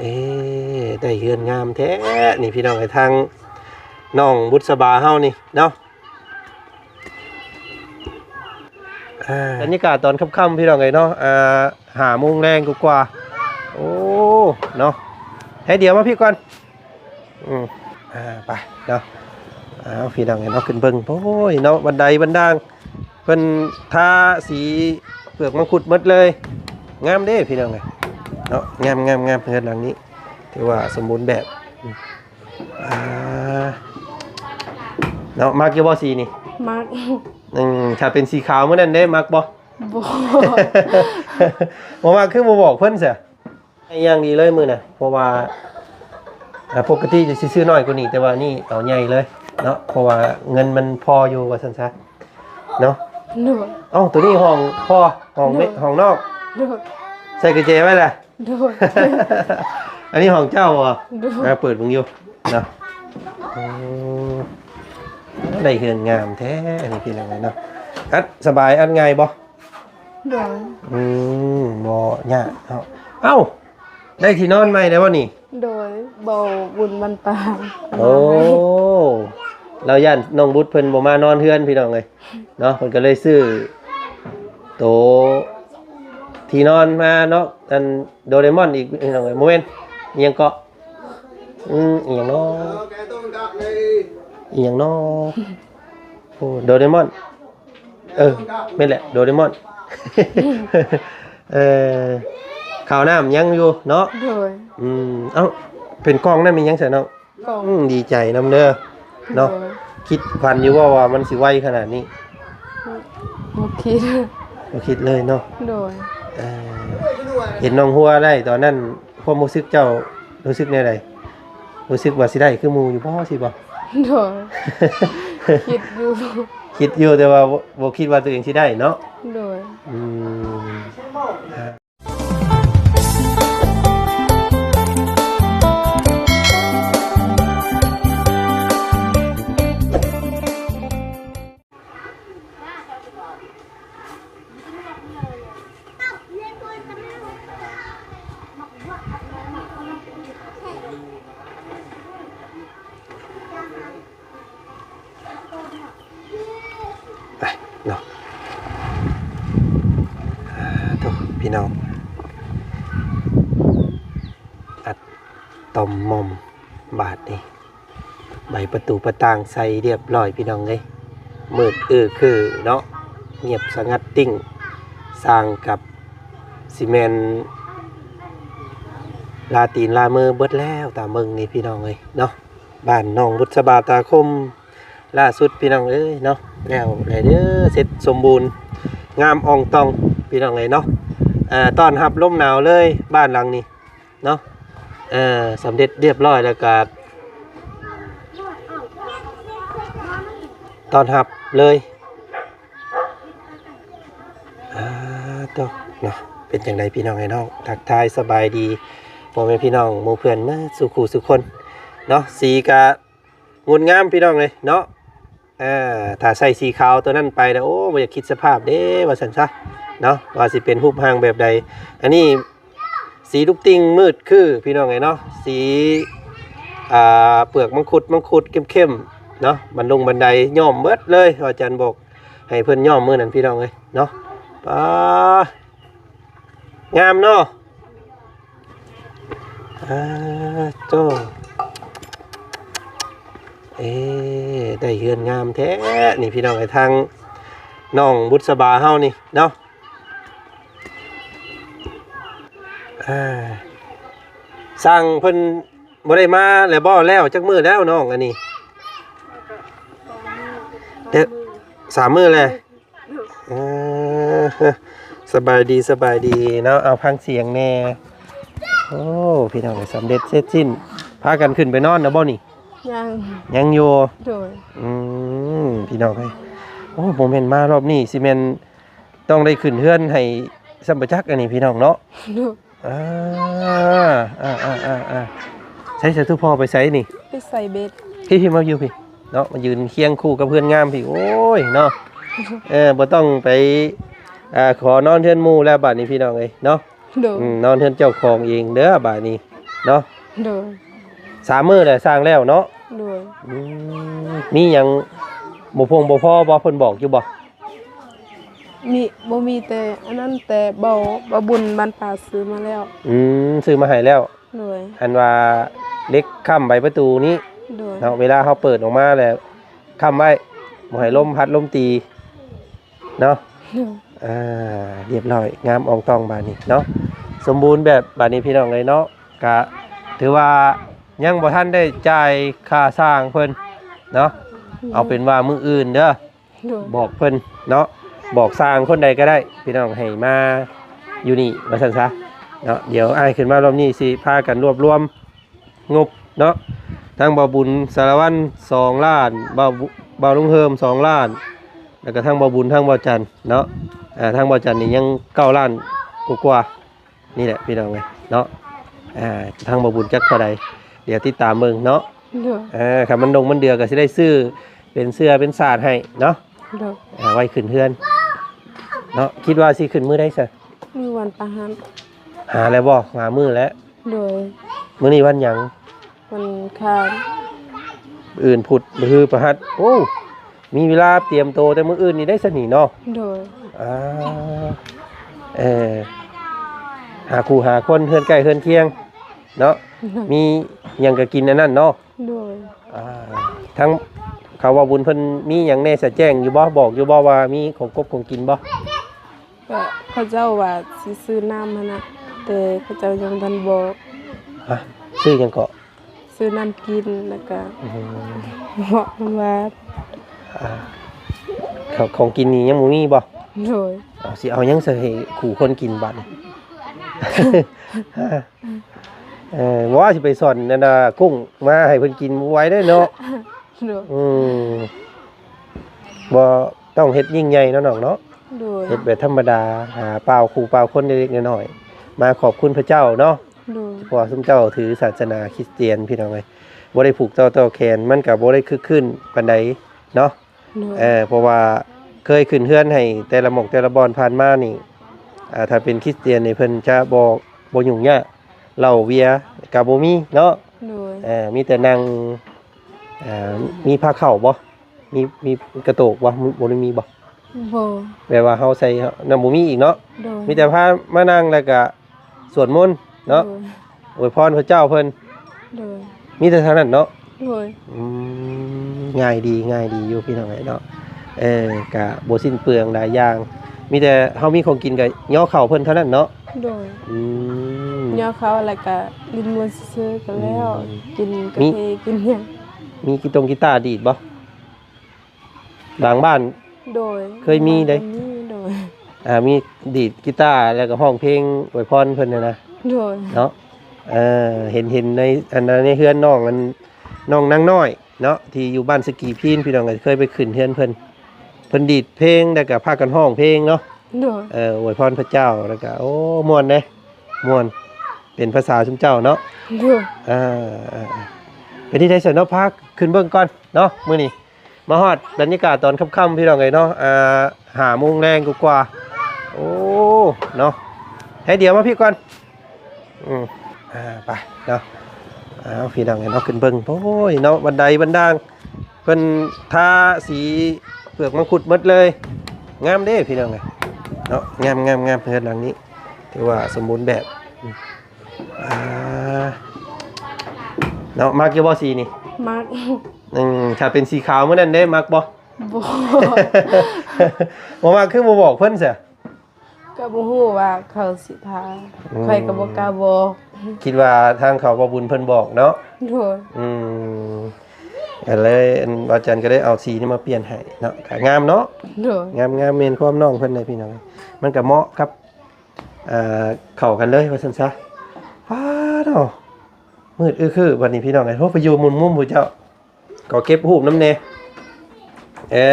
ເອີ ໄດ້ເຮືອນງາມແທ້ນີ້ພີ່ນ້ອງເອີຍ ທາງນ້ອງບຸດສະບາເຮົານີ້ເນາະ. ອ່າ ບັນຍາກາດຕອນຄ່ຳໆ ພີ່ນ້ອງເອີຍເນາະ ອ່າ ຫ້າໂມງແລງກວ່າໆ ໂອ້ ເນາະ ໃຫ້ດຽວມາພີ້ກ່ອນ ອືມ ອ່າ ໄປເນາະ. ເອົາ ພີ່ນ້ອງເອີຍເນາະ ຂຶ້ນເບິ່ງ ໂອ້ຍເນາະ ບັນໄດບັນດາງ ເພິ່ນທາສີເປືອກມັງຄຸດໝົດເລີຍ ງາມເດ້ພີ່ນ້ອງເອີຍເນາະ ງາມໆໆ ເຮືອນຫຼັງນີ້ຖືວ່າສົມບູນແບບ ອ່າ ເນາະ. ມັກຢູ່ບໍ່ສີນີ້? ມັກ. ອືມ ຖ້າເປັນສີຂາວມື້ນັ້ນເດ້ ມັກບໍ່? ບໍ່ ບໍ່ມັກ ຄືບໍ່ບອກເພິ່ນຊະ? ໃຫ້ຢ່າງດີເລີຍມື້ນະ ເພາະວ່າ ອ່າ ປົກກະຕິຈະຊິຊື້ນ້ອຍກວ່ານີ້ ແຕ່ວ່ານີ້ເອົາໃຫຍ່ເລີຍເນາະ ເພາະວ່າເງິນມັນພໍຢູ່ວ່າຊັ້ນຊະເນາະ. ໂດຍ. ເອົ້າ ໂຕນີ້ຫ້ອງພໍ່ ຫ້ອງເມ ໂດຍ ຫ້ອງນ້ອງ ໂດຍ ໃສ່ກຸນແຈໄວ້ລະ? ໂດຍ. ອັນນີ້ຫ້ອງເຈົ້າບໍ່? ໂດຍ. ເອີ ເປີດເບິ່ງຢູ່ເນາະ. ອືມ ໄດ້ເຮືອນງາມແທ້ອັນນີ້ ພີ່ນ້ອງເອີຍເນາະ. ອັດສະບາຍ ອັດງ່າຍບໍ່? ໂດຍ. ອືມ ບໍ່ຍາກເນາະ. ເອົ້າ ໄດ້ທີ່ນອນໃໝ່ແລ້ວບໍ່ນີ້? ໂດຍ. ເບົາບຸນບັນຕາ ໂອ້ ລາວຢ້ານນ້ອງບຸດເພິ່ນບໍ່ມານອນເຮືອນ ພີ່ນ້ອງເອີຍເນາະ ເພິ່ນກໍເລີຍຊື້ໂຕທີ່ນອນມາເນາະ. ອັນໂດເຣມອນອີກ ພີ່ນ້ອງເອີຍ ບໍ່ແມ່ນ ອີ່ຫຍັງເກາະ ອືມ ອີ່ຫຍັງເນາະ ອີ່ຫຍັງເນາະ ໂອ້ ໂດເຣມອນ ເອີ ແມ່ນແຫຼະ ໂດເຣມອນ. ເອີ ເຂົ້ານ້ຳຍັງຢູ່ເນາະ? ໂດຍ. ອືມ ເອົ້າ ເປັນກ່ອງນັ້ນແມ່ນຫຍັງຊະນ້ອງ? ກ່ອງ. ອືມ ດີໃຈນຳເດີເນາະ. ໂດຍ. ຄິດຝັນຢູ່ບໍ່ວ່າມັນຊິໄວຂະໜາດນີ້? ບໍ່ຄິດ ບໍ່ຄິດເລີຍເນາະ. ໂດຍ. ເອີ ເຫັນນ້ອງຫົວໄດ້ຕອນນັ້ນ ຄວາມຮູ້ສຶກເຈົ້າຮູ້ສຶກແນວໃດ? ຮູ້ສຶກວ່າຊິໄດ້ຄືໝູ່ຢູ່ບໍ່ ຊີ້ບໍ່? ໂດຍ. ຄິດຢູ່ ຄິດຢູ່ ແຕ່ວ່າບໍ່ ບໍ່ຄິດວ່າຕົວເອງຊິໄດ້ເນາະ. ໂດຍ. ອືມ ໄປເນາະ ໂທ້ ພີ່ນ້ອງ ອັດຕ່ອມໝ່ອມ ບາດນີ້ ໃບປະຕູປະຕ່າງໃສ່ຮຽບຮ້ອຍ ພີ່ນ້ອງເອີຍ ມືດອື້ອຄືເນາະ ງຽບສະຫງັດຕິ້ງ ຊ່າງກັບຊິແມ່ນລາຕີນລາມືເບິດແລ້ວ ຕາມເບິ່ງນີ້ ພີ່ນ້ອງເອີຍເນາະ. ບ້ານໜອງບຸດສະບາຕາຄົມ ລ່າສຸດ ພີ່ນ້ອງເອີຍເນາະ ແລ້ວແຫຼະເດີ ເສັດສົມບູນ ງາມອ່ອງຕ່ອງ ພີ່ນ້ອງເອີຍເນາະ. ເອີ ຕ້ອນຮັບລົມໜາວເລີຍ ບ້ານຫຼັງນີ້ ເນາະ ເອີ ສຳເລັດຮຽບຮ້ອຍແລ້ວກະຕ້ອນຮັບເລີຍ. ອ່າ ໂທ້ ເນາະ ເປັນຈັ່ງໃດພີ່ນ້ອງເອີຍເນາະ ທັກທາຍສະບາຍດີພໍ່ແມ່ພີ່ນ້ອງໝູ່ເພື່ອນເໝິດສູ່ຄູ່ສູ່ຄົນເນາະ. ສີກະ ງົດງາມພີ່ນ້ອງເອີຍເນາະ. ເອີ ຖ້າໃສ່ສີຂາວໂຕນັ້ນໄປແລ້ວ ໂອ້ ບໍ່ຢາກຄິດສະພາບເດ້ ວ່າຊັ້ນຊະເນາະ ວ່າຊິເປັນຮູບຮ່າງແບບໃດ. ອັນນີ້ສີລູກຕິ່ງມືດຄື ພີ່ນ້ອງເອີຍເນາະ ສີ ອ່າ ເປືອກມັງຄຸດ ມັງຄຸດເຂັ້ມໆເນາະ. ບັນດົງບັນໄດຍ້ອມເບິດເລີຍ ອາຈານບອກໃຫ້ເພິ່ນຍ້ອມມື້ນັ້ນ ພີ່ນ້ອງເອີຍເນາະ. ປາ ງາມເນາະ. ອ່າ ໂທ້ ເອີ ໄດ້ເຮືອນງາມແທ້ນີ້ພີ່ນ້ອງເອີຍ ທາງນ້ອງບຸດສະບາເຮົານີ້ເນາະ. ອ່າ ຊ່າງເພິ່ນບໍ່ໄດ້ມາແລ້ວບໍ່? ແລ້ວຈັກມື້ແລ້ວນ້ອງອັນນີ້? ເອີ ສາມມື້ແລ້ວ. ເອີ ສະບາຍດີ ສະບາຍດີເນາະ. ເອົາ ຟັງສຽງແດ່. ໂອ້ ພີ່ນ້ອງເອີຍ ສຳເລັດເສັດສິ້ນ. ພາກັນຂຶ້ນໄປນອນແລ້ວບໍ່ນີ້? ຍັງ ຍັງຢູ່. ໂດຍ. ອືມ ພີ່ນ້ອງເອີຍ ໂອ້ ບໍ່ແມ່ນມາລອບນີ້ ຊິແມ່ນຕ້ອງໄດ້ຂຶ້ນເຮືອນໃຫ້ຊ້ຳປະຈັກອັນນີ້ ພີ່ນ້ອງເນາະ. ໂດຍ. ອ່າ ອ່າ ອ່າ ອ່າ ໃສ ໃສ ທຸພໍ່ໄປໃສນີ້? ໄປໃສ່ເບັດ. ພີ່ ພີ່ມາຢູ່ພີ້ເນາະ ມາຢືນຄຽງຄູ່ກັບເພື່ອນງາມພີ້. ໂອ້ຍເນາະ ເອີ ບໍ່ຕ້ອງໄປ ອ່າ ຂໍນອນເຮືອນໝູ່ແລ້ວບາດນີ້ ພີ່ນ້ອງເອີຍເນາະ. ໂດຍ. ອືມ ນອນເຮືອນເຈົ້າຂອງເອງເດີບາດນີ້. ເນາະ? ໂດຍ. ສາມມື້ແລ້ວສ້າງແລ້ວເນາະ? ໂດຍ. ອືມ ມີຫຍັງບໍ່ພງບໍ່ພໍບໍ່ ເພິ່ນບອກຢູ່ບໍ່? ມີ ບໍ່ມີ ແຕ່ອັນນັ້ນ ແຕ່ເບົາ ເບົາບຸນບ້ານປ່າຊື້ມາແລ້ວ. ອືມ ຊື້ມາໃຫ້ແລ້ວ. ໂດຍ. ອັນວ່າເຫຼັກຄ້ຳໃບປະຕູນີ້ ໂດຍ ເນາະ ເວລາເຮົາເປີດອອກມາແລ້ວຄ້ຳໄວ້ ບໍ່ໃຫ້ລົມພັດລົມຕີເນາະ. ໂດຍ. ອ່າ ຮຽບຮ້ອຍ ງາມອ່ອງຕ່ອງບາດນີ້ເນາະ ສົມບູນແບບບາດນີ້ ພີ່ນ້ອງເອີຍເນາະ. ກະຖືວ່າຍັງບໍ່ທັນໄດ້ຈ່າຍຄ່າຊ່າງເພິ່ນເນາະ. ໂດຍ. ເອົາເປັນວ່າມື້ອື່ນເດີ ໂດຍ ບອກເພິ່ນເນາະ ບອກຊ່າງຄົນໃດກໍໄດ້ ພີ່ນ້ອງໃຫ້ມາຢູ່ນີ້ວ່າຊັ້ນຊະເນາະ. ດຽວອ້າຍຂຶ້ນມາລອບນີ້ ຊິພາກັນລວບລວມງົບເນາະ ທັງບ່າວບຸນສາລະວັນສອງລ້ານ ບ່າວບຸ ບ່າວລຸງເຮີມສອງລ້ານ ແລ້ວກໍທັງບ່າວບຸນ ທັງບ່າວຈັນເນາະ. ອ່າ ທັງບ່າວຈັນນີ້ຍັງເກົ້າລ້ານກວ່າໆ ນີ້ແຫຼະ ພີ່ນ້ອງເອີຍເນາະ. ອ່າ ທາງບ່າວບຸນຈັກເທົ່າໃດ ດຽວຕິດຕາມເບິ່ງເນາະ. ໂດຍ. ອ່າ ຄັນມັນດົງມັນເດືອກໍຊິໄດ້ຊື້ເປັນເສື້ອເປັນສາດໃຫ້ເນາະ. ໂດຍ. ອ່າ ໄວ້ຂຶ້ນເຮືອນເນາະ. ຄິດວ່າຊິຂຶ້ນມື້ໃດຊະ? ມື້ວັນພະຫັດ. ຫາແລ້ວບໍ່? ຫາມື້ແລ້ວ. ໂດຍ. ມື້ນີ້ວັນຫຍັງ? ວັນອັງຄານ. ອື່ນພຸດ ມື້ຮືພະຫັດ. ໂອ້ ມີເວລາຕຽມໂຕແຕ່ມື້ອື່ນນີ້ໄດ້ຊະນີ້ເນາະ. ໂດຍ. ອ່າ ເອີ ຫາຄູ່ຫາຄົນເຮືອນໃກ້ເຮືອນຄຽງເນາະ. ໂດຍ. ມີຫຍັງກໍກິນອັນນັ້ນເນາະ. ໂດຍ. ອ່າ ທາງເຂົາເວົ້າບຸນເພິ່ນມີຫຍັງແດ່ ສະແຈ້ງຢູ່ບໍ່? ບອກຢູ່ບໍ່ວ່າມີຂອງກົບຂອງກິນບໍ່? ກໍເຂົາເຈົ້າວ່າຊິຊື້ນ້ຳຫັ້ນນະ ແຕ່ເຂົາເຈົ້າຍັງບໍ່ທັນບອກ. ຮະ? ຊື້ຫຍັງເກາະ? ຊື້ນ້ຳກິນ ແລ້ວກໍ ອືມ ເວົ້ານຳວ່າ ອ່າ ຂອງ ຂອງກິນນີ້ຍັງບໍ່ມີບໍ່? ໂດຍ. ເອົາ ຊິເອົາຫຍັງໃສ່ໃຫ້ຄູ່ຄົນກິນບາດນີ້? ເອີ ບໍ່ວ່າຊິໄປສອນອັນນ່າ ກຸ້ງມາໃຫ້ເພິ່ນກິນ ບໍ່ໄຫວເດ້ເນາະ. ໂດຍ. ອືມ ບໍ່ຕ້ອງເຮັດຍິ່ງໃຫຍ່ເນາະນ້ອງເນາະ. ໂດຍ. ເຮັດແບບທຳມະດາ ຫາປ່າວຄູ່ປ່າວຄົນເລັກໆນ້ອຍໆ ມາຂອບຄຸນພະເຈົ້າເນາະ. ໂດຍ. ເພາະວ່າຊຸມເຈົ້າຖືສາສະໜາຄຣິສຕຽນ ພີ່ນ້ອງເອີຍ ບໍ່ໄດ້ຜູກຕໍ່ຕໍ່ແຂນ ມັນກໍບໍ່ໄດ້ຄຶກຄື້ນປານໃດເນາະ. ໂດຍ. ເອີ ເພາະວ່າເຄີຍຂຶ້ນເຮືອນໃຫ້ແຕ່ລະໝ່ອງແຕ່ລະບ່ອນຜ່ານມານີ້ ອ່າ ຖ້າເປັນຄຣິສຕຽນນີ້ ເພິ່ນຈະບໍ່ ບໍ່ຫຍຸ້ງຍາກ ເຫຼົ້າເບຍກໍບໍ່ມີເນາະ. ໂດຍ. ເອີ ມີແຕ່ນັ່ງ ເອີ ມີພາເຂົ້າບໍ່? ມີ ມີກະໂຕກບໍ່? ບໍ່ໄດ້ມີບໍ່? ບໍ່. ແປວ່າເຮົາໃສ່ນັ້ນ ບໍ່ມີອີກເນາະ. ໂດຍ. ມີແຕ່ພາມານັ່ງ ແລ້ວກະສວດມົນເນາະ. ໂດຍ. ອວຍພອນພະເຈົ້າເພິ່ນ. ໂດຍ. ມີແຕ່ເທົ່ານັ້ນເນາະ. ໂດຍ. ອືມ ງ່າຍດີ ງ່າຍດີຢູ່ ພີ່ນ້ອງເອີຍເນາະ. ເອີ ກະບໍ່ສິ້ນເປືອງຫຼາຍຢ່າງ ມີແຕ່ເຮົາມີຂອງກິນກະຍໍເຂົ້າເພິ່ນເທົ່ານັ້ນເນາະ. ໂດຍ. ອືມ ຍໍເຂົ້າ ແລ້ວກະຫຼິ້ນມ່ວນຊື່ໆກໍແລ້ວ. ອືມ ກິນກາເຟ ມີ ກິນຫຍັງ. ມີກີຕົງກີຕາດີດບໍ່? ບາງບ້ານ. ໂດຍ. ເຄີຍມີເດ້. ໂດຍ. ອ່າ ມີດີດກີຕາ ແລ້ວກໍຮ້ອງເພງອວຍພອນເພິ່ນຫັ້ນນະ. ໂດຍ. ເນາະ ເອີ ເຫັນ ເຫັນໃນ ອັນ ໃນເຮືອນນ້ອງ ອັນ ນ້ອງນາງນ້ອຍເນາະ ທີ່ຢູ່ບ້ານສະກີພີນ ພີ່ນ້ອງເອີຍ ເຄີຍໄປຂຶ້ນເຮືອນເພິ່ນ ເພິ່ນດີດເພງ ແລ້ວກໍພາກັນຮ້ອງເພງເນາະ. ໂດຍ. ເອີ ອວຍພອນພະເຈົ້າ ແລ້ວກໍ ໂອ້ ມ່ວນເດ້ ມ່ວນ ເປັນພາສາຊຸມເຈົ້າເນາະ. ໂດຍ. ອ່າ ເປັນທີ່ໃດຊັ້ນເນາະ ພາຂຶ້ນເບິ່ງກ່ອນເນາະ ມື້ນີ້ ມາຮອດບັນຍາກາດຕອນຄ່ຳໆ ພີ່ນ້ອງເອີຍເນາະ ອ່າ ຫ້າໂມງແລງກວ່າໆ. ໂອ້ ເນາະ ໃຫ້ດຽວມາພີ້ກ່ອນ. ອືມ ອ່າ ໄປເນາະ. ເອົາ ພີ່ນ້ອງເອີຍເນາະ ຂຶ້ນເບິ່ງ ໂອ້ຍເນາະ ບັນໄດບັນດາງ ເພິ່ນທາສີເປືອກມັງຄຸດໝົດເລີຍ ງາມເດ້ ພີ່ນ້ອງເອີຍເນາະ. ງາມໆໆ ເຮືອນຫຼັງນີ້ຖືວ່າສົມບູນແບບ. ອ່າ ເນາະ ມັກຢູ່ບໍ່ສີນີ້? ມັກ. ອືມ ຖ້າເປັນສີຂາວມື້ນັ້ນເດ້ ມັກບໍ່? ບໍ່. ບໍ່ມັກຄືບໍ່ບອກເພິ່ນຊະ? ກໍບໍ່ຮູ້ວ່າເຂົາຊິພາ. ອືມ ຂ້ອຍກໍບໍ່ກ້າບອກ. ຄິດວ່າທາງເຂົາບໍ່ບຸນເພິ່ນບອກເນາະ. ໂດຍ. ອືມ ກໍເລີຍ ອັນ ບ່າວຈັນກໍໄດ້ເອົາສີນີ້ມາປ່ຽນໃຫ້ເນາະ ກໍງາມເນາະ. ໂດຍ. ງາມໆ ແມ່ນຄວາມນ້ອງເພິ່ນເດ້ ພີ່ນ້ອງ ມັນກໍເໝາະກັບ ອ່າ ເຂົ້າກັນເລີຍວ່າຊັ້ນຊະ. ປ້າດເນາະ ມືດອືຄືບັດນີ້ ພີ່ນ້ອງເອີຍ. ໂອ້ ໄປຢູ່ມຸມໆ ຜູ້ເຈົ້າ ຂໍເກັບຮູບນຳແດ່. ເອີ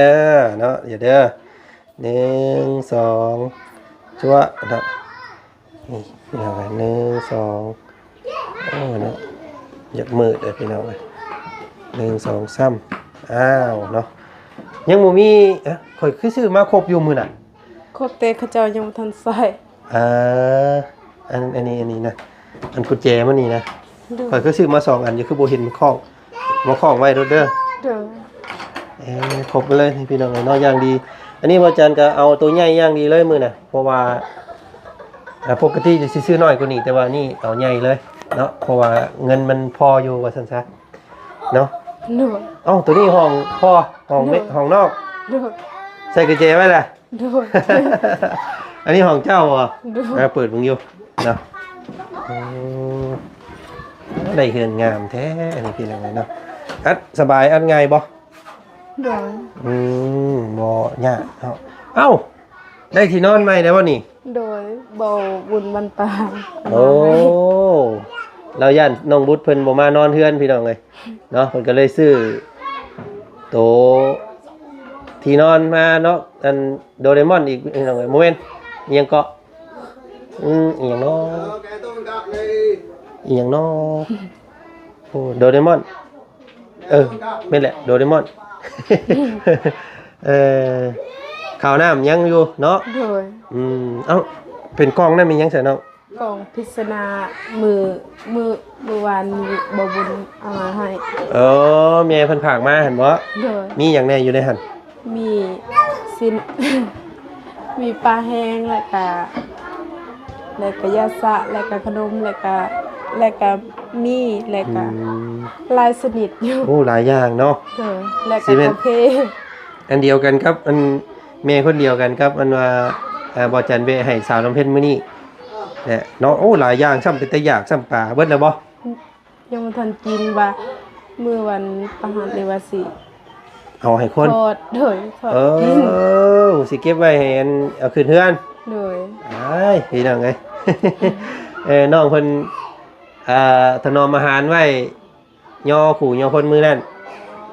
ເນາະ ດຽວເດີ ໜຶ່ງ ສອງ ຈົວະເນາະ. ນີ້ ພີ່ນ້ອງເອີຍ ໜຶ່ງ ສອງ ໂອ້ ເນາະ ຢາກມືດເດີ ພີ່ນ້ອງເອີຍ. ໜຶ່ງ ສອງ ສາມ ອ້າວ ເນາະ ຍັງບໍ່ມີ. ເອີ ຂ້ອຍຄືຊື້ມາຄົບຢູ່ມື້ນັ້ນ. ຄົບ ແຕ່ເຂົາເຈົ້າຍັງບໍ່ທັນໃຊ້. ອ່າ ອັນ ອັນນີ້ ອັນນີ້ນະ ອັນກຸນແຈມັນນີ້ນະ. ໂດຍ ຂ້ອຍຄືຊື້ມາສອງອັນຢູ່ ຄືບໍ່ເຫັນຄ້ອງ ມາຄ້ອງໄວ້ໂລດເດີ. ໂດຍ ເອີ ຄົບໄປເລີຍພີ່ນ້ອງເອີຍເນາະ ຢ່າງດີ. ອັນນີ້ບ່າວຈັນກໍເອົາໂຕໃຫຍ່ຢ່າງດີເລີຍມື້ນະ ເພາະວ່າ ອ່າ ປົກກະຕິຈະຊິຊື້ນ້ອຍກວ່ານີ້ ແຕ່ວ່ານີ້ເອົາໃຫຍ່ເລີຍເນາະ ເພາະວ່າເງິນມັນພໍຢູ່ວ່າຊັ້ນຊະເນາະ. ໂດຍ ເອົ້າ ໂຕນີ້ຫ້ອງພໍ່ ຫ້ອງແມ່ ໂດຍ ຫ້ອງນ້ອງ. ໂດຍ ໃສ່ກຸນແຈໄວ້ລະ. ໂດຍ ອັນນີ້ຫ້ອງເຈົ້າບໍ່? ໂດຍ ເອີ ເປີດເບິ່ງຢູ່ເນາະ. ໂອ້ ໄດ້ເຮືອນງາມແທ້ອັນນີ້ ພີ່ນ້ອງເອີຍເນາະ. ອັດສະບາຍ ອັດງ່າຍບໍ່? ໂດຍ ອືມ ບໍ່ຍາກເນາະ. ເອົ້າ ໄດ້ທີ່ນອນໃໝ່ແລ້ວບໍ່ນີ້? ໂດຍ ເບົາບຸນບັນຕາ. ໂອ້ ລາວຢ້ານນ້ອງບຸດເພິ່ນບໍ່ມານອນເຮືອນ ພີ່ນ້ອງເອີຍເນາະ ເພິ່ນກໍເລີຍຊື້ໂຕທີ່ນອນມາເນາະ. ອັນໂດເຣມອນອີກ ພີ່ນ້ອງເອີຍ ບໍ່ແມ່ນ ອີ່ຫຍັງເກາະ ອືມ ອີ່ຫຍັງເນາະ ອີ່ຫຍັງເນາະ ໂອ້ ໂດເຣມອນ ເອີ ແມ່ນແຫຼະ ໂດເຣມອນ. ເອີ ເຂົ້ານ້ຳຍັງຢູ່ເນາະ. ໂດຍ ອືມ ເອົ້າ ເປັນກ່ອງນັ້ນແມ່ນຫຍັງຊະນ້ອງ? ກ່ອງພິດສະນາ ມື້ ມື້ ມື້ວານນີ້ເບົາບຸນເອົາມາໃຫ້. ເອີ ແມ່ເພິ່ນຝາກມາຫັ້ນບໍ? ໂດຍ ມີຫຍັງແດ່ຢູ່ໃນຫັ້ນ? ມີຊີ້ນ ມີປາແຫ້ງ ແລ້ວກະ ແລ້ວກະຢາສະ ແລ້ວກະຂະໜົມ ແລ້ວກະ ແລ້ວກະໝີ່ ແລ້ວກະ ອືມ ຫຼາຍຊະນິດຢູ່. ໂອ້ ຫຼາຍຢ່າງເນາະ. ໂດຍ ແລ້ວກະ ຊິແມ່ນ ກາເຟ ອັນດຽວກັນກັບອັນ ແມ່ຄົນດຽວກັນກັບອັນວ່າ ອ່າ ບ່າວຈັນແວະໃຫ້ສາວນ້ຳເພັນມື້ນີ້ແຫຼະເນາະ. ໂອ້ ຫຼາຍຢ່າງຊ້ຳ ເປັນຕາຢາກຊ້ຳປາ. ເບິດແລ້ວບໍ່? ຍັງບໍ່ທັນກິນ ວ່າມື້ວັນປະຫັດນີ້ວ່າຊິເອົາໃຫ້ຄົນ ທອດ. ໂດຍ ທອດ ເອີ ກິນ ຊິເກັບໄວ້ໃຫ້ອັນ ເອົາຂຶ້ນເຮືອນ. ໂດຍ ອ້າຍ ພີ່ນ້ອງເອີຍ ເອີ ນ້ອງເພິ່ນ ອ່າ ຖະໜອມອາຫານໄວ້ ຍໍຄູ່ຍໍຄົນມື້ນັ້ນ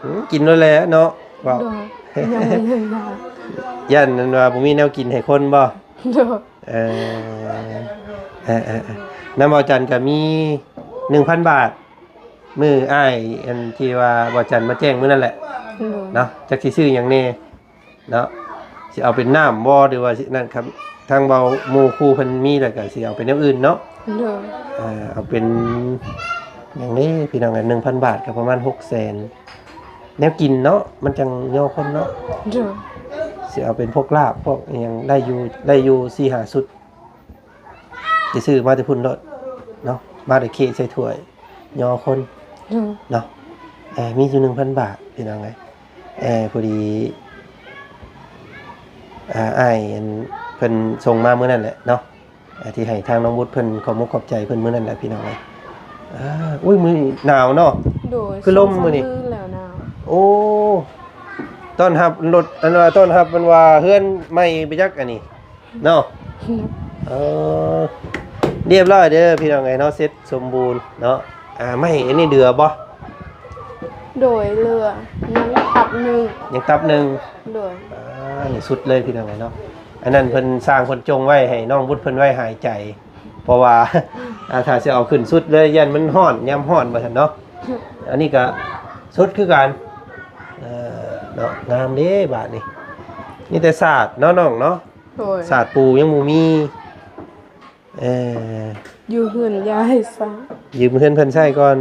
ອືມ ກິນໂລດແຫຼະເນາະ ເວົ້າ. ໂດຍ ຍັງບໍ່ທັນຢາກ ຢ້ານນັ້ນວ່າບໍ່ມີແນວກິນໃຫ້ຄົນບໍ່? ໂດຍ ເອີ ເອີ ເອີ ເອີ ນຳບ່າວຈັນກໍມີໜຶ່ງພັນບາດ ມື້ອ້າຍອັນທີ່ວ່າບ່າວຈັນມາແຈ້ງມື້ນັ້ນແຫຼະ. ໂດຍ ເນາະ ຈັກຊິຊື້ຫຍັງແດ່ເນາະ ຊິເອົາເປັນນ້ຳບໍ່ ຫຼືວ່າຊິນັ້ນຄັບ ທາງເບົາໝູ່ຄູ່ເພິ່ນມີແລ້ວກໍຊິເອົາເປັນແນວອື່ນເນາະ. ໂດຍ ເອີ ເອົາເປັນຫຍັງນີ້ພີ່ນ້ອງ ໜຶ່ງພັນບາດກໍປະມານຫົກແສນ ແນວກິນເນາະ ມັນຈັ່ງຍໍຄົນເນາະ. ໂດຍ ຊິເອົາເປັນພວກລາບ ພວກອີ່ຫຍັງ ໄດ້ຢູ່ ໄດ້ຢູ່ສີ່ຫ້າຊຸດ ຊິຊື້ມາແຕ່ພຸ້ນໂລດເນາະ ມາແຕ່ເຄໃສ່ຖ້ວຍຍໍຄົນ. ໂດຍ ເນາະ ເອີ ມີຢູ່ໜຶ່ງພັນບາດ ພີ່ນ້ອງເອີຍ. ເອີ ພໍດີ ອ່າ ອ້າຍອັນເພິ່ນສົ່ງມາມື້ນັ້ນແຫຼະເນາະ ອ່າ ທີ່ໃຫ້ທາງນ້ອງບຸດເພິ່ນຂອບມຸກຂອບໃຈເພິ່ນມື້ນັ້ນແຫຼະ ພີ່ນ້ອງເອີຍ. ເອີ ໂອ້ຍ ມື້ນີ້ໜາວເນາະ. ໂດຍ ຄືລົມມື້ນີ້ ສອງສາມມື້ແລ້ວໜາວ. ໂອ້ ຕ້ອນຮັບລົດ ອັນວ່າຕ້ອນຮັບ ມັນວ່າເຮືອນໃໝ່ໄປຈັກອັນນີ້ເນາະ. ໂດຍ ເອີ ຮຽບຮ້ອຍເດີ ພີ່ນ້ອງເອີຍເນາະ ເສັດສົມບູນເນາະ. ອ່າ ໄມ້ອັນນີ້ເຫຼືອບໍ່? ໂດຍ ເຫຼືອ ຍັງຕັບໜຶ່ງ ຍັງຕັບໜຶ່ງ. ໂດຍ ອ່າ ນີ້ສຸດເລີຍ ພີ່ນ້ອງເອີຍເນາະ. ອັນນັ້ນເພິ່ນ ຊ່າງເພິ່ນຈົ່ງໄວ້ໃຫ້ນ້ອງບຸດເພິ່ນໄວ້ຫາຍໃຈ ເພາະວ່າ ອ່າ ຖ້າຊິເອົາຂຶ້ນສຸດເລີຍ ຢ້ານມັນຮ້ອນ ຍາມຮ້ອນວ່າຊັ້ນເນາະ. ອັນນີ້ກະສຸດຄືກັນ ເອີ ເນາະ ງາມເດ້ບາດນີ້. ມີແຕ່ສາດເນາະນ້ອງເນາະ. ໂດຍ ສາດປູຍັງບໍ່ມີ. ເອີ ຢູ່ເຮືອນຍາຍຊະ ຢືມເຮືອນເພິ່ນໃຊ້ກ່ອນ.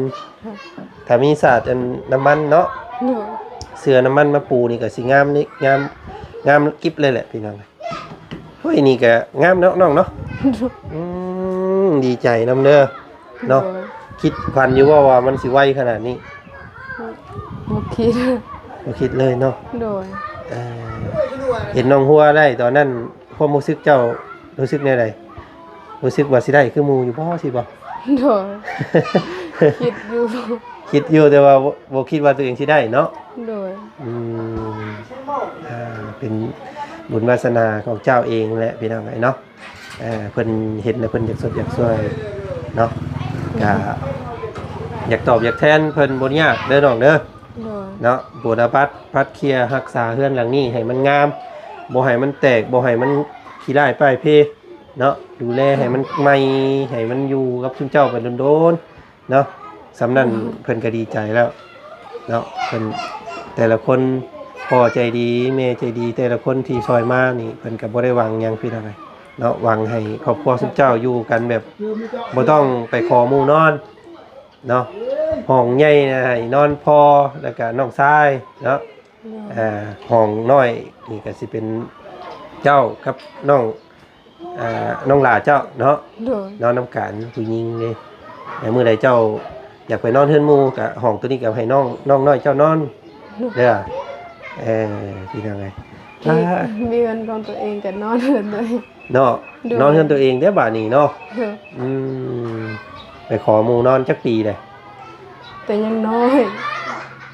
ຖ້າມີສາດອັນນ້ຳມັນເນາະ. ໂດຍ ເສື້ອນ້ຳມັນມາປູນີ້ກໍຊິງາມນີ້ ງາມ ງາມກິບເລີຍແຫຼະ ພີ່ນ້ອງ. ໂອ້ຍ ນີ້ກໍງາມເນາະນ້ອງເນາະ. ໂດຍ ອືມ ດີໃຈນຳເດີເນາະ. ໂດຍ ຄິດຝັນຢູ່ບໍ່ວ່າມັນຊິໄວຂະໜາດນີ້? ບໍ່ຄິດ ບໍ່ຄິດເລີຍເນາະ. ໂດຍ ເອີ ເຫັນນ້ອງຫົວໄດ້ຕອນນັ້ນ ຄວາມຮູ້ສຶກເຈົ້າ ຮູ້ສຶກແນວໃດ? ຮູ້ສຶກວ່າຊິໄດ້ຄືໝູ່ຢູ່ບໍ່ ຊີ້ບໍ່? ໂດຍ ຄິດຢູ່ ຄິດຢູ່ ແຕ່ວ່າບໍ່ ບໍ່ຄິດວ່າຕົວເອງຊິໄດ້ເນາະ. ໂດຍ ອືມ ອ່າ ເປັນບຸນວາສະໜາຂອງເຈົ້າເອງແຫຼະ ພີ່ນ້ອງເອີຍເນາະ. ເອີ ເພິ່ນເຫັນແລ້ວເພິ່ນຢາກຊົດຢາກຊ່ວຍເນາະ ກະຢາກຕອບຢາກແທນເພິ່ນ ບໍ່ຍາກເດີນ້ອງເດີ. ໂດຍ ເນາະ ບູລະບັດ ປັດເຄຍ ຮັກສາເຮືອນຫຼັງນີ້ໃຫ້ມັນງາມ ບໍ່ໃຫ້ມັນແຕກ ບໍ່ໃຫ້ມັນຂີ້ຮ້າຍປ້າຍເພເນາະ. ດູແລໃຫ້ມັນໃໝ່ ໃຫ້ມັນຢູ່ກັບຊຸມເຈົ້າໄປດົນໆເນາະ. ສ່ຳນັ້ນ ໂດຍ ເພິ່ນກໍດີໃຈແລ້ວເນາະ. ເພິ່ນ ແຕ່ລະຄົນ ພໍ່ໃຈດີ ແມ່ໃຈດີ ແຕ່ລະຄົນທີ່ຊ່ອຍມານີ້ ເພິ່ນກໍບໍ່ໄດ້ຫວັງຫຍັງ ພີ່ນ້ອງເອີຍເນາະ. ຫວັງໃຫ້ຄອບຄົວຊຸມເຈົ້າຢູ່ກັນແບບບໍ່ຕ້ອງໄປຂໍໝູ່ນອນ. ເນາະ ຫ້ອງໃຫຍ່ນະໃຫ້ນອນພໍ່ ແລ້ວກະນ້ອງຊາຍເນາະ ໂດຍ ອ່າ ຫ້ອງນ້ອຍນີ້ກະຊິເປັນເຈົ້າກັບນ້ອງ ອ່າ ນ້ອງຫຼ້າເຈົ້າເນາະ ໂດຍ ນອນນຳກັນຜູ້ຍິງເດ້. ແລ້ວມື້ໃດເຈົ້າຢາກໄປນອນເຮືອນໝູ່ກະຫ້ອງໂຕນີ້ກະໃຫ້ນ້ອງ ນ້ອງນ້ອຍເຈົ້ານອນ ໂດຍ ເດີ. ເອີ ພີ່ນ້ອງເອີຍ ມີ ອ່າ ມີເຮືອນຂອງຕົວເອງກະນອນເຮືອນຕົວເອງ ເນາະ ໂດຍ ນອນເຮືອນຕົວເອງເດ້ບາດນີ້ເນາະ ໂດຍ ອືມ ໄປຂໍໝູ່ນອນຈັກປີແລ້ວ? ແຕ່ຍັງນ້ອຍ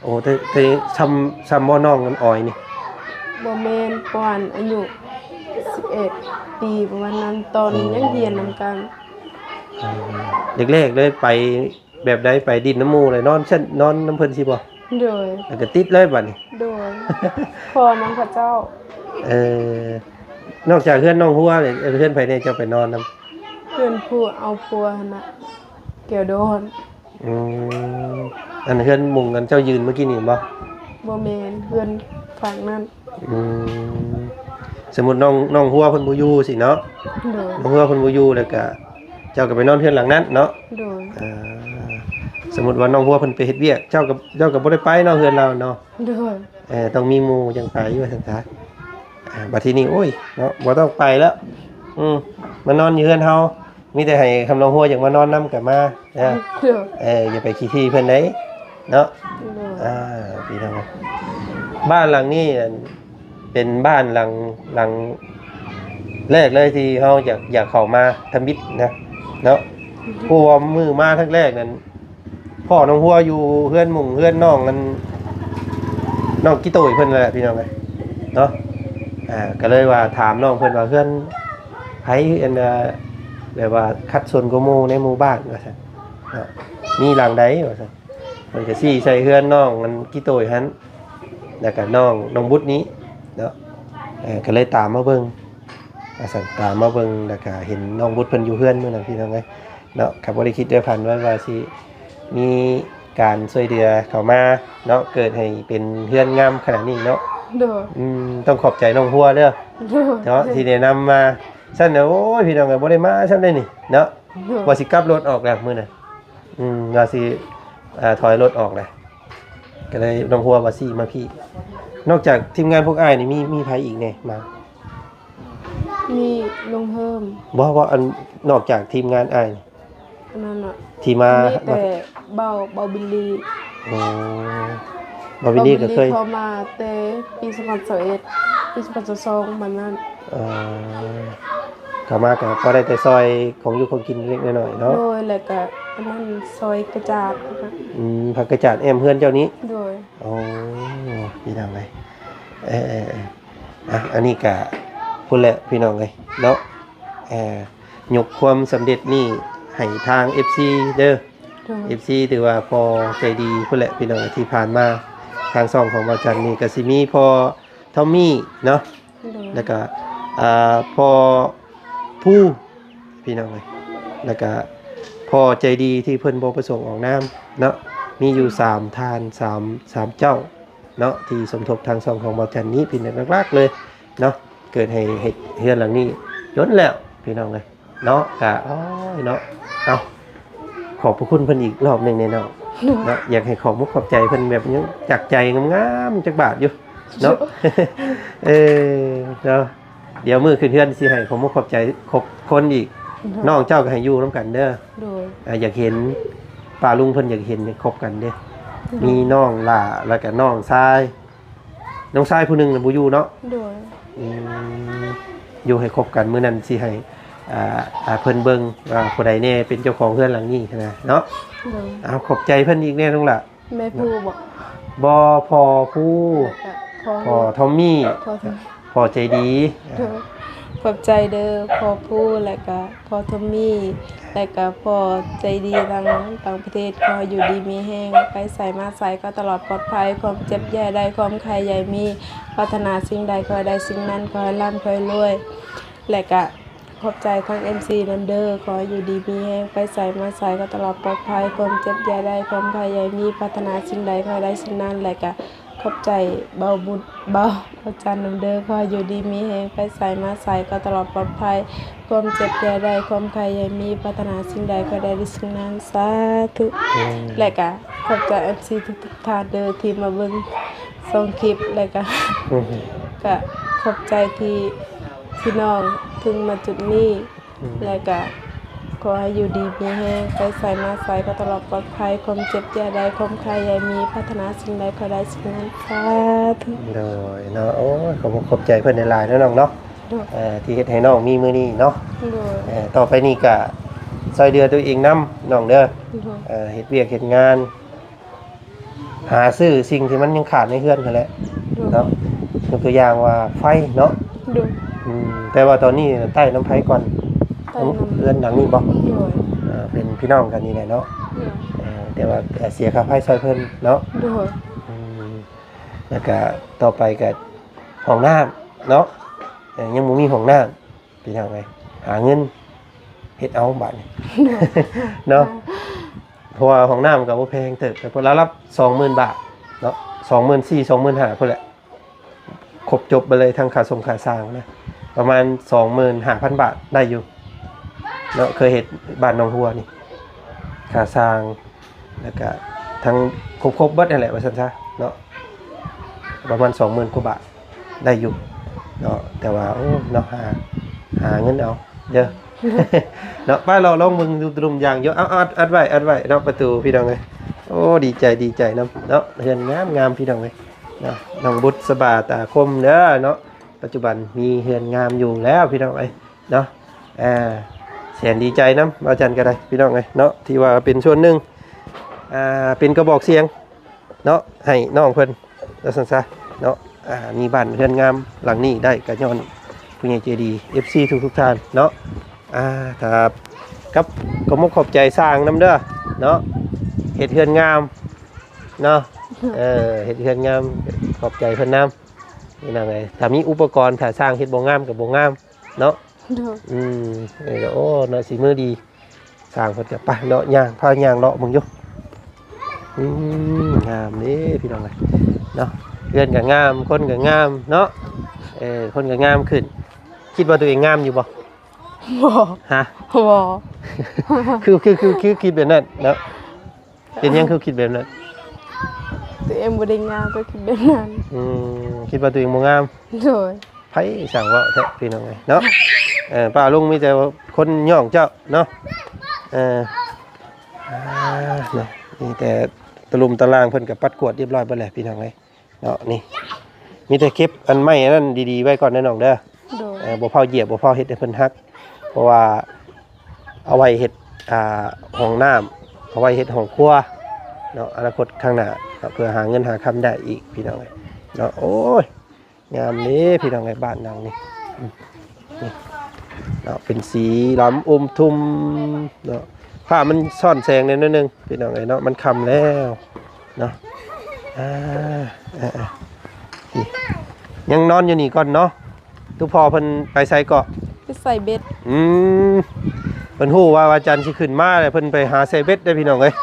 ໂອ້ ແຕ່ ແຕ່ຊ່ຳ ຊ່ຳບໍ່ນ້ອງອັນອອຍນີ້? ບໍ່ແມ່ນ ປະມານອາຍຸສິບເອັດປີປະມານນັ້ນ ຕອນ ໂອ້ ຍັງຮຽນນຳກັນ ເອີ ແລກໆເລີຍໄປ ແບບໃດ ໄປດິນນຳໝູ່ແລ້ວນອນຊັ້ນ ນອນນຳເພິ່ນຊີ້ບໍ່? ໂດຍ ແລ້ວກໍຕິດເລີຍບາດນີ້ ໂດຍ ພໍ່ນຳເຂົາເຈົ້າ ເອີ ນອກຈາກເຮືອນນ້ອງຫົວແລ້ວ ເຮືອນໃຜແດ່ເຈົ້າໄປນອນນຳ? ເຮືອນຜູ້ເອົາຜົວຫັ້ນນະ ແກ້ວດອນ ອືມ ອັນເຮືອນມຸງອັນເຈົ້າຢືນເມື່ອກີ້ນີ້ບໍ່? ບໍ່ແມ່ນ ເຮືອນຝັ່ງນັ້ນ ອືມ ສົມມຸດນ້ອງ ນ້ອງຫົວເພິ່ນບໍ່ຢູ່ຊີ້ເນາະ ໂດຍ ນ້ອງຫົວເພິ່ນບໍ່ຢູ່ແລ້ວກະ ເຈົ້າກໍໄປນອນເຮືອນຫຼັງນັ້ນເນາະ ໂດຍ ອ່າ ສົມມຸດວ່ານ້ອງຫົວເພິ່ນໄປເຮັດວຽກ ເຈົ້າກໍ ເຈົ້າກໍບໍ່ໄດ້ໄປເນາະ ເຮືອນລາວເນາະ ໂດຍ ເອີ ຕ້ອງມີໝູ່ຈັ່ງໄປວ່າຊັ້ນຊະ ອ່າ ບັດທີນີ້ ໂອ້ຍ ເນາະ ບໍ່ຕ້ອງໄປແລ້ວ ອືມ ມານອນຢູ່ເຮືອນເຮົາ ມີແຕ່ໃຫ້ຄຳນ້ອງຫົວຢາກມານອນນຳກໍມາເດີ ໂດຍ ເອີ ຢ່າໄປຂີ້ຖີ່ເພິ່ນເດ້ເນາະ ໂດຍ ອ່າ ພີ່ນ້ອງ ບ້ານຫຼັງນີ້ ເປັນບ້ານຫຼັງ ຫຼັງແລກເລີຍທີ່ເຮົາຢາກ ຢາກເຂົ້າມາທຳອິດນະເນາະ ເພາະວ່າມື້ມາຄັ້ງແລກນັ້ນ ພໍ່ນ້ອງຫົວຢູ່ເຮືອນໝຸ່ງເຮືອນນ້ອງ ອັນ ນ້ອງກິໂຕຍເພິ່ນແຫຼະ ພີ່ນ້ອງເອີຍເນາະ ອ່າ ກໍເລີຍວ່າຖາມນ້ອງເພິ່ນວ່າເຮືອນໃຜ ອັນ ແບບວ່າຂັດສົນກວ່າໝູ່ໃນໝູ່ບ້ານວ່າຊັ້ນເນາະ ມີຫຼັງໃດວ່າຊັ້ນ ເພິ່ນກໍຊີ້ໃສ່ເຮືອນນ້ອງ ອັນ ກິໂຕຍຫັ້ນ ແລ້ວກໍນ້ອງ ນ້ອງບຸດນີ້ເນາະ ເອີ ກໍເລີຍຕາມມາເບິ່ງ ວ່າຊັ້ນ ຕາມມາເບິ່ງ ແລ້ວກະເຫັນນ້ອງບຸດເພິ່ນຢູ່ເຮືອນມື້ນັ້ນ ພີ່ນ້ອງເອີຍເນາະ ກໍບໍ່ໄດ້ຄິດໄດ້ຝັນໄວ້ວ່າຊິມີການຊ່ວຍເຫຼືອເຂົ້າມາເນາະ ເກີດໃຫ້ເປັນເຮືອນງາມຂະໜາດນີ້ເນາະ ໂດຍ ອືມ ຕ້ອງຂອບໃຈນ້ອງຫົວເດີ ໂດຍ ເນາະ ທີ່ແນະນຳມາ ຊັ້ນນະ ໂອ້ຍ ພີ່ນ້ອງເອີຍ ບໍ່ໄດ້ມາຊ້ຳເດ້ນີ້ເນາະ ໂດຍ ວ່າຊິກັບລົດອອກແລ້ວມື້ນັ້ນ ອືມ ວ່າຊິ ເອີ ຖອຍລົດອອກແຫຼະ ກໍເລີຍນ້ອງຫົວວ່າຊິມາພີ້ ນອກຈາກທີມງານພວກອ້າຍນີ້ ມີ ມີໃຜອີກແດ່ມາ? ມີລຸງເຮີມ ບໍ່ ບໍ່ ອັນ ນອກຈາກທີມງານອ້າຍນີ້ ອັນນັ້ນນະ ທີ່ມາ ມີແຕ່ເບົາ ເບົາບິລລີ ອໍ ເບົາບິລລີກໍເຄີຍ ເບົາບິລລີເຂົ້າມາແຕ່ປີສອງພັນຊາວເອັດ ປີສອງພັນຊາວສອງປະມານນັ້ນ ອໍ ເຂົ້າມາກໍພໍໄດ້ແຕ່ຊ່ອຍຂອງຢູ່ຂອງກິນເລັກໆນ້ອຍໆເນາະ ໂດຍ ແລ້ວກໍອັນນັ້ນຊ່ອຍກະຈາດ ອືມ ຜັກກະຈາດແອ້ມເຮືອນເຈົ້ານີ້ ໂດຍ ອໍ ພີ່ນ້ອງເອີຍ ເອີໆໆ ອ່ະ ອັນນີ້ກະພຸ້ນແຫຼະພີ່ນ້ອງເອີຍເນາະ ເອີ ຍົກຄວາມສຳເລັດນີ້ໃຫ້ທາງເອັຟຊີເດີ ໂດຍ ເອັຟຊີ ຖືວ່າພໍ່ໃຈດີພຸ້ນແຫຼະພີ່ນ້ອງ ທີ່ຜ່ານມາທາງຊ່ອງຂອງບ່າວຈັນນີ້ກະຊິມີພໍ່ທອມມີເນາະ ໂດຍ ແລ້ວກະ ອ່າ ພໍ່ພູ ພີ່ນ້ອງເອີຍ ແລ້ວກະພໍ່ໃຈດີທີ່ເພິ່ນບໍ່ປະສົງອອກນາມເນາະ ມີຢູ່ສາມທ່ານ ສາມ ສາມເຈົ້າເນາະ ທີ່ສົມທົບທາງຊ່ອງຂອງບ່າວຈັນນີ້ເປັນຫຼັກໆເລີຍເນາະ ເກີດໃຫ້ເຮັດເຮືອນຫຼັງນີ້ຈົນແລ້ວພີ່ນ້ອງເອີຍເນາະ ກະ ໂອ້ຍເນາະ ເອົ້າ ຂອບພະຄຸນເພິ່ນອີກລອບໜຶ່ງແດ່ເນາະ ເນາະ ຢາກໃຫ້ຂອບມຸກຂອບໃຈເພິ່ນແບບຍັງຈາກໃຈງາມໆຈັກບາດຢູ່ເນາະ ເອີ ເນາະ ດຽວມື້ຂຶ້ນເຮືອນຊິໃຫ້ຂອບມຸກຂອບໃຈຄົບຄົນອີກ ໂດຍ ນ້ອງເຈົ້າກໍໃຫ້ຢູ່ນຳກັນເດີ ໂດຍ ອ່າ ຢາກເຫັນປ້າລຸງເພິ່ນ ຢາກເຫັນໃຫ້ຄົບກັນເດ້ ໂດຍ ມີນ້ອງຫຼ້າ ແລ້ວກໍນ້ອງຊາຍ ນ້ອງຊາຍຜູ້ໜຶ່ງນະບໍ່ຢູ່ເນາະ ໂດຍ ອືມ ຢູ່ໃຫ້ຄົບກັນ ມື້ນັ້ນຊິໃຫ້ ອ່າ ອ່າ ເພິ່ນເບິ່ງວ່າຜູ້ໃດແດ່ເປັນເຈົ້າຂອງເຮືອນຫຼັງນີ້ນະເນາະ ໂດຍ ເອົາ ຂອບໃຈເພິ່ນອີກແດ່ນ້ອງຫຼ້າ ແມ່ພູບໍ? ບໍ່ ພໍ່ພູ ແລ້ວກະພໍ່ ພໍ່ທອມມີ ພໍ່ທອມ ພໍ່ໃຈດີ ໂດຍ ຂອບໃຈເດີ ພໍ່ພູ ແລ້ວກະພໍ່ທອມມີ ແລ້ວກະພໍ່ໃຈດີທາງຕ່າງປະເທດ ຂໍໃຫ້ຢູ່ດີມີແຮງ ໄປໃສມາໃສກໍຕະຫຼອດປອດໄພ ຄວາມເຈັບຢ່າໃຫ້ໄດ້ ຄວາມໄຂ້ຢ່າໃຫ້ມີ ປາດຖະໜາສິ່ງໃດຂໍໃຫ້ໄດ້ສິ່ງນັ້ນ ຂໍໃຫ້ລ່ຳ ຂໍໃຫ້ລວຍ ແລ້ວກະ ຂອບໃຈທາງເອັຟຊີນຳເດີ ຂໍໃຫ້ຢູ່ດີມີແຮງ ໄປໃສມາໃສກໍຕະຫຼອດປອດໄພ ຄວາມເຈັບຢ່າໃຫ້ໄດ້ ຄວາມໄຂ້ຢ່າໃຫ້ມີ ປາດຖະໜາສິ່ງໃດຂໍໃຫ້ໄດ້ສິ່ງນັ້ນ ແລະກະ ຂອບໃຈເບົາບຸດ ເບົາ ເບົາຈັນນຳເດີ. ຂໍໃຫ້ຢູ່ດີມີແຮງ ໄປໃສມາໃສກໍຕະຫຼອດປອດໄພ, ຄວາມເຈັບຢ່າໄດ້ ຄວາມໄຂ້ຢ່າມີ, ປາດຖະໜາສິ່ງໃດຂໍໃຫ້ໄດ້ສິ່ງນັ້ນ ສາທຸ. ອືມ ແລະກະຂອບໃຈເອັຟຊີທຸກໆທ່ານເດີ ທີ່ມາເບິ່ງຊ່ອງຄລິບ ແລະກະ ອືມ ກະຂອບໃຈທີ່ ທີ່ນ້ອງເຖິງມາຈຸດນີ້ ອືມ ແລະກະຂໍໃຫ້ຢູ່ດີມີແຮງ ໄປໃສມາໃສກໍຕະຫຼອດປອດໄພ, ຄວາມເຈັບຢ່າໄດ້ ຄວາມໄຂ້ຢ່າມີ, ປາດຖະໜາສິ່ງໃດຂໍໃຫ້ໄດ້ສິ່ງນັ້ນ ສາທຸ. ໂດຍເນາະ ໂອ້ຍ ຂອບອົກຂອບໃຈເພິ່ນຫຼາຍໆເນາະນ້ອງເນາະ ໂດຍ ເອີ ທີ່ເຮັດໃຫ້ນ້ອງມີມື້ນີ້ເນາະ ໂດຍ ເອີ ຕໍ່ໄປນີ້ກະຊ່ອຍເຫຼືອຕົວເອງນຳນ້ອງເດີ ໂດຍ ເອີ ເຮັດວຽກເຮັດງານ ຫາຊື້ສິ່ງທີ່ມັນຍັງຂາດໃນເຮືອນຫັ້ນແຫຼະ ໂດຍ ເນາະ ຍົກຕົວຢ່າງວ່າໄຟເນາະ ໂດຍ ອືມ ແຕ່ວ່າຕອນນີ້ໃຕ້ນຳໃຜກ່ອນ? ໃຕ້ນຳ ນຳເຮືອນຫຼັງນີ້ບໍ່? ໂດຍ ເອີ ເປັນພີ່ນ້ອງກັນນີ້ແຫຼະເນາະ ໂດຍ ເອີ ແຕ່ວ່າເສຍຄ່າໄຟຊ່ອຍເພິ່ນເນາະ ໂດຍ ອືມ ແລ້ວກະຕໍ່ໄປກະຫ້ອງນ້ຳເນາະ ເອີ ຍັງບໍ່ມີຫ້ອງນ້ຳ ພີ່ນ້ອງເອີຍ ຫາເງິນເຮັດເອົາບາດນີ້ ໂດຍ ເນາະ ເພາະວ່າຫ້ອງນ້ຳກໍບໍ່ແພງເຕີບ ກໍລະດັບສອງໝື່ນບາດເນາະ ສອງໝື່ນສີ່ ສອງໝື່ນຫ້າພຸ້ນແຫຼະ ຄົບຈົບເບິດເລີຍ ທັງຄ່າສົ່ງຄ່າສ້າງນະ ປະມານສອງໝື່ນຫ້າພັນບາດໄດ້ຢູ່ເນາະ ເຄີຍເຮັດບ້ານໜອງຫົວນີ້ ຄ່າສ້າງ ແລ້ວກະທັງຄົບໆເບິດຫັ້ນແຫຼະວ່າຊັ້ນຊະເນາະ ປະມານສອງໝື່ນກວ່າບາດ ໄດ້ຢູ່ເນາະ ແຕ່ວ່າ ໂອ້ ເນາະ ຫາ ຫາເງິນເອົາເດີ ເນາະ ໄປເລາະລອງເບິ່ງດຸ່ມໆຢ່າງຢູ່ ເອົາ ອັດ ອັດໄວ້ ອັດໄວ້ເນາະ ປະຕູ ພີ່ນ້ອງເອີຍ ໂອ້ ດີໃຈ ດີໃຈນຳເນາະ ເຮືອນງາມໆ ພີ່ນ້ອງເອີຍເນາະ ນ້ອງບຸດສະບາຕາຄົມເດີເນາະ ປັດຈຸບັນມີເຮືອນງາມຢູ່ແລ້ວ ພີ່ນ້ອງເອີຍເນາະ ອ່າ ແສນດີໃຈນຳ ເວົ້າຈັນກໍໄດ້ ພີ່ນ້ອງເອີຍເນາະ ທີ່ວ່າເປັນສ່ວນໜຶ່ງ ອ່າ ເປັນກະບອກສຽງ ເນາະ ໃຫ້ນ້ອງເພິ່ນວ່າຊັ້ນຊະເນາະ ອ່າ ມີບ້ານເຮືອນງາມຫຼັງນີ້ໄດ້ກໍຍ້ອນຜູ້ໃຫຍ່ໃຈດີ ເອັຟຊີທຸກໆທ່ານເນາະ ອ່າ ຖ້າ ກັບ ຂອບອົກຂອບໃຈຊ່າງນຳເດີເນາະ ເຮັດເຮືອນງາມເນາະ ເອີ ເຮັດເຮືອນງາມ ຂອບໃຈເພິ່ນນຳ ພີ່ນ້ອງເອີຍ ຖ້າມີອຸປະກອນ ຖ້າຊ່າງເຮັດບໍ່ງາມກໍບໍ່ງາມເນາະ ໂດຍ ອືມ ເອີ ໂອ້ ເນາະ ສີມືດີ ຊ່າງເພິ່ນກະໄປເນາະ ຍ່າງ ພາຍ່າງເລາະເບິ່ງຢູ່ ອືມ ງາມເດ້ພີ່ນ້ອງເອີຍເນາະ ເຮືອນກະງາມ ຄົນກະງາມເນາະ ເອີ ຄົນກະງາມຂຶ້ນ ຄິດວ່າຕົວເອງງາມຢູ່ບໍ່? ບໍ່ ຮະ? ບໍ່ ຄື ຄື ຄື ຄືຄິດແບບນັ້ນເນາະ ເປັນຫຍັງຄືຄິດແບບນັ້ນ? ຕົວເອງບໍ່ໄດ້ງາມກໍຄິດແບບນັ້ນ ອືມ ຄິດວ່າຕົວເອງບໍ່ງາມ ໂດຍ ໃຜຊ່າງເວົ້າແທ້ພີ່ນ້ອງເອີຍເນາະ ເອີ ປ້າລຸງມີແຕ່ຄົນຍ້ອງເຈົ້າເນາະ ເອີ ອ່າ ເນາະ ມີແຕ່ຕະລຸ່ມຕະລ່າງເພິ່ນກໍປັດກວາດຮຽບຮ້ອຍເບິດແຫຼະພີ່ນ້ອງເອີຍເນາະ ນີ້ ມີແຕ່ເກັບອັນໄມ້ອັນນັ້ນດີໆໄວ້ກ່ອນເດີນ້ອງເດີ ໂດຍ ເອີ ບໍ່ຟ້າວຢຽບ ບໍ່ຟ້າວເຮັດໃຫ້ເພິ່ນຫັກ ເພາະວ່າເອົາໄວ້ເຮັດ ອ່າ ຫ້ອງນ້ຳ ເອົາໄວ້ເຮັດຫ້ອງຄົວເນາະ ອະນາຄົດຂ້າງໜ້າເນາະ ເພື່ອຫາເງິນຫາຄຳໄດ້ອີກພີ່ນ້ອງເອີຍເນາະ ໂອ້ຍ ງາມເດ້ພີ່ນ້ອງເອີຍ ບ້ານຫຼັງນີ້ ອືມ ນີ້ເນາະ ເປັນສີລຳອົມທຸ່ມເນາະ ພາບມັນຊ້ອນແສງແດ່ໜ້ອຍໜຶ່ງພີ່ນ້ອງເອີຍເນາະ ມັນຄ່ຳແລ້ວເນາະ ອ່າ ເອີໆ ນີ້ ຍັງນອນຢູ່ນີ້ກ່ອນເນາະ ຕຸພໍ່ເພິ່ນໄປໃສເກາະ? ໄປໃສ່ເບັດ ອືມ ເພິ່ນຮູ້ວ່າວາຈັນຊິຂຶ້ນມາແລ້ວ ເພິ່ນໄປຫາໃສ່ເບັດເດ້ພີ່ນ້ອງເອີຍ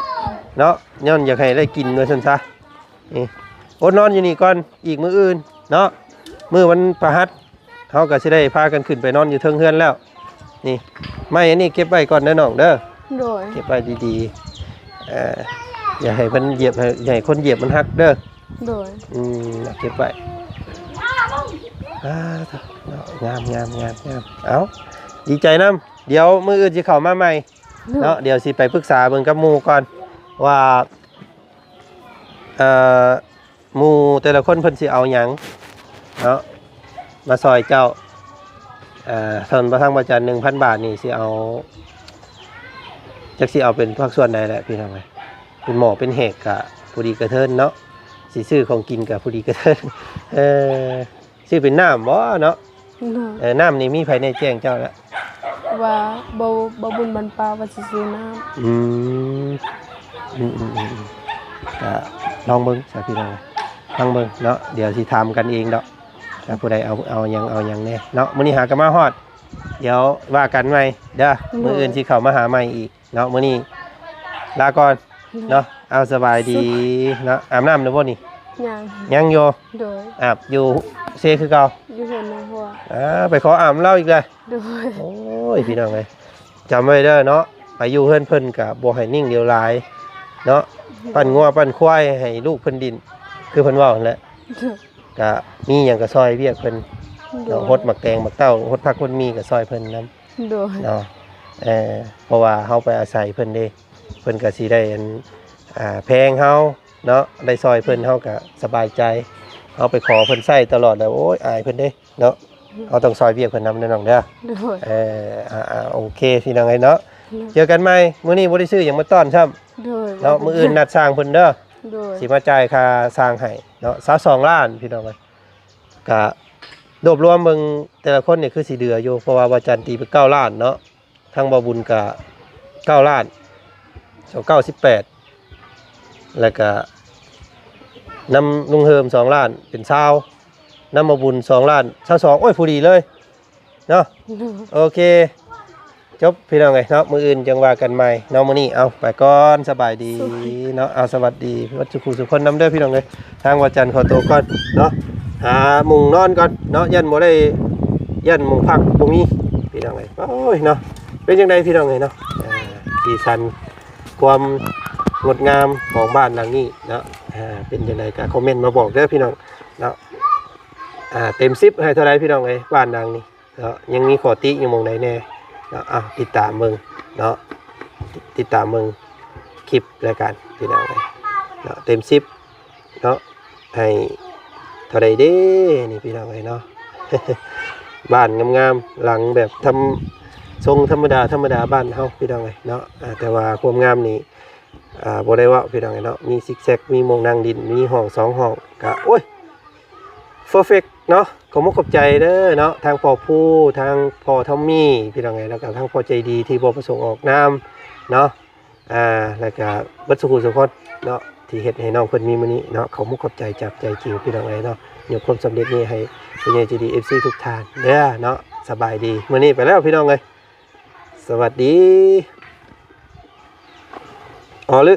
ເນາະ ຍ້ອນຢາກໃຫ້ໄດ້ກິນວ່າຊັ້ນຊະ ນີ້ ອົດນອນຢູ່ນີ້ກ່ອນ ອີກມື້ອື່ນເນາະ ມື້ວັນພະຫັດ ເຮົາກໍຊິໄດ້ພາກັນຂຶ້ນໄປນອນຢູ່ເທິງເຮືອນແລ້ວ ນີ້ ໄມ້ອັນນີ້ເກັບໄວ້ກ່ອນເດີນ້ອງເດີ ໂດຍ ເກັບໄວ້ດີໆ ເອີ ຢ່າໃຫ້ມັນຢຽບ ໃຫ້ ຢ່າໃຫ້ຄົນຢຽບມັນຫັກເດີ ໂດຍ ອືມ ເກັບໄວ້ ອ່າ ງາມໆໆໆ ເອົາ ດີໃຈນຳ ດຽວມື້ອື່ນຊິເຂົ້າມາໃໝ່ ໂດຍ ເນາະ ດຽວຊິໄປປຶກສາເບິ່ງກັບໝູ່ກ່ອນວ່າ ເອີ ໝູ່ແຕ່ລະຄົນເພິ່ນຊິເອົາຫຍັງເນາະ ມາຊ່ອຍເຈົ້າ ເອີ ເພິ່ນວ່າທາງບໍ່ຈັນ ໜຶ່ງພັນບາດນີ້ຊິເອົາ ຈັກຊິເອົາເປັນພາກສ່ວນໃດແຫຼະພີ່ນ້ອງເອີຍ ເປັນໝໍ້ເປັນແຫກກະພໍດີກະເທີນເນາະ ຊິຊື້ຂອງກິນກະພໍດີກະເທີນ ເອີ ຊື້ເປັນນ້ຳບໍ່ເນາະ ໂດຍ ເອີ ນ້ຳນີ້ມີໃຜແນ່ແຈ້ງເຈົ້າລະ? ວ່າບໍ່ ບໍ່ບຸນບັນປາວ່າຊິຊື້ນ້ຳ ອືມ ອືມໆໆ ກະລອງເບິ່ງຊະພີ່ນ້ອງ ລອງເບິ່ງເນາະ ດຽວຊິຖາມກັນເອງດອກ ຖ້າຜູ້ໃດເອົາ ເອົາຫຍັງ ເອົາຫຍັງແນ່ເນາະ ມື້ນີ້ຫາກະມາຮອດ ດຽວວ່າກັນໃໝ່ເດີ ໂດຍ ມື້ອື່ນຊິເຂົ້າມາຫາໃໝ່ອີກ ເນາະ ມື້ນີ້ລາກ່ອນເນາະ ເອົາ ສະບາຍດີເນາະ ອາບນ້ຳແລ້ວບໍ່ນີ້? ຍັງ ຍັງຢູ່ ໂດຍ ອາບຢູ່ເຊຄືເກົ່າ ຢູ່ເຮືອນນ້ອງຫົວ ອ່າ ໄປຂໍອາບລາວອີກແລ້ວ ໂດຍ ໂອ້ຍ ພີ່ນ້ອງເອີຍ ຈຳໄວ້ເດີເນາະ ໄປຢູ່ເຮືອນເພິ່ນກະບໍ່ໃຫ້ນິ່ງຫຼຽວຫຼາຍເນາະ ໂດຍ ປັ່ນງົວປັ່ນຄວາຍໃຫ້ລູກເພິ່ນດິ້ນ ຄືເພິ່ນເວົ້າຫັ້ນແຫຼະ ໂດຍ ກະມີຫຍັງກະຊ່ອຍວຽກເພິ່ນ ໂດຍ ເນາະ ຫົດໝາກແຕງໝາກເຕົ້າ ຫົດຜັກຫົດໝີ່ກະຊ່ອຍເພິ່ນນຳ ໂດຍ ເນາະ ເອີ ເພາະວ່າເຮົາໄປອາໄສເພິ່ນເດ້ ເພິ່ນກະຊິໄດ້ອັນ ອ່າ ແພງເຮົາເນາະ ໄດ້ຊ່ອຍເພິ່ນ ເຮົາກະສະບາຍໃຈ ເຮົາໄປຂໍເພິ່ນໃຊ້ຕະຫຼອດແລ້ວ ໂອ້ຍ ອາຍເພິ່ນເດ້ເນາະ ເຮົາຕ້ອງຊ່ອຍວຽກເພິ່ນນຳເດີນ້ອງເດີ ໂດຍ ເອີ ອ່າໆ ໂອເຄ ພີ່ນ້ອງເອີຍເນາະ ໂດຍ ເຈີກັນໃໝ່ ມື້ນີ້ບໍ່ໄດ້ຊື້ຫຍັງມາຕ້ອນຊ້ຳ ໂດຍ ເນາະ ມື້ອື່ນນັດຊ່າງເພິ່ນເດີ ໂດຍ ຊິມາຈ່າຍຄ່າຊ່າງໃຫ້ເນາະ ຊາວສອງລ້ານ ພີ່ນ້ອງເອີຍ ກະລວບລວມເບິ່ງແຕ່ລະຄົນນີ້ຄືຊິເຫຼືອຢູ່ ເພາະວ່າວາຈັນຕີໄປເກົ້າລ້ານເນາະ ທາງບ່າວບຸນກະເກົ້າລ້ານ ເກົ້າສິບແປດ ແລ້ວກະນຳລຸງເຮີມສອງລ້ານເປັນຊາວ ນຳບ່າວບຸນສອງລ້ານຊາວສອງ ໂອ້ຍ ພໍດີເລີຍເນາະ ໂອເຄ ຈົບ ພີ່ນ້ອງເອີຍເນາະ ມື້ອື່ນຈັ່ງວ່າກັນໃໝ່ເນາະ ມື້ນີ້ເອົາໄປກ່ອນ ສະບາຍດີເນາະ ເອົາ ສະຫວັດດີເບິດສູ່ຜູ້ສູ່ຄົນນຳເດີ ພີ່ນ້ອງເອີຍ ທາງວາຈັນຂໍໂຕກ່ອນເນາະ ຫາໝ່ອງນອນກ່ອນເນາະ ຢ້ານບໍ່ໄດ້ ຢ້ານໝ່ອງພັກບໍ່ມີ ພີ່ນ້ອງເອີຍ ໂອ້ຍເນາະ ເປັນຈັ່ງໃດ ພີ່ນ້ອງເອີຍເນາະ ອ່າ ສີສັນຄວາມງົດງາມຂອງບ້ານຫຼັງນີ້ເນາະ ອ່າ ເປັນຈັ່ງໃດກະຄອມເມັນມາບອກເດີ ພີ່ນ້ອງເນາະ ອ່າ ເຕັມສິບໃຫ້ເທົ່າໃດ ພີ່ນ້ອງເອີຍ ບ້ານຫຼັງນີ້ ເນາະ ຍັງມີຂໍ້ຕິຢູ່ໝ່ອງໃດແດ່ເນາະ ເອົາ ຕິດຕາມເບິ່ງເນາະ ຕິດຕາມເບິ່ງຄລິບລາຍການ ພີ່ນ້ອງເອີຍເນາະ ເຕັມສິບເນາະ ໃຫ້ເທົ່າໃດເດ້ນີ້ ພີ່ນ້ອງເອີຍເນາະ ບ້ານງາມໆ ຫຼັງແບບທຳ ຊົງທຳມະດາໆ ບ້ານເຮົາ ພີ່ນ້ອງເອີຍເນາະ ອ່າ ແຕ່ວ່າຄວາມງາມນີ້ ອ່າ ບໍ່ໄດ້ເວົ້າ ພີ່ນ້ອງເອີຍເນາະ ມີຊິກແຊັກ ມີໝ່ອງນັ່ງຫຼິ້ນ ມີຫ້ອງສອງຫ້ອງ ກະ ໂອ້ຍ ເພີເຟັກເນາະ ຂໍມຸກຂອບໃຈເດີເນາະ ທາງພໍ່ພູ ທາງພໍ່ທອມມີ ພີ່ນ້ອງເອີຍ ແລ້ວກະທາງພໍ່ໃຈດີທີ່ບໍ່ປະສົງອອກນາມເນາະ ອ່າ ແລ້ວກະເບິດສູ່ຜູ້ສູ່ຄົນເນາະ ທີ່ເຮັດໃຫ້ນ້ອງເພິ່ນມີມື້ນີ້ເນາະ ຂໍມຸກຂອບໃຈຈາກໃຈຈິງ ພີ່ນ້ອງເອີຍເນາະ ຍົກຄວາມສຳເລັດນີ້ໃຫ້ຜູ້ໃຫຍ່ໃຈດີ ເອັຟຊີ ທຸກທ່ານເດີເນາະ ສະບາຍດີ ມື້ນີ້ໄປແລ້ວ ພີ່ນ້ອງເອີຍ ສະຫວັດດີ ອໍ ຫຼື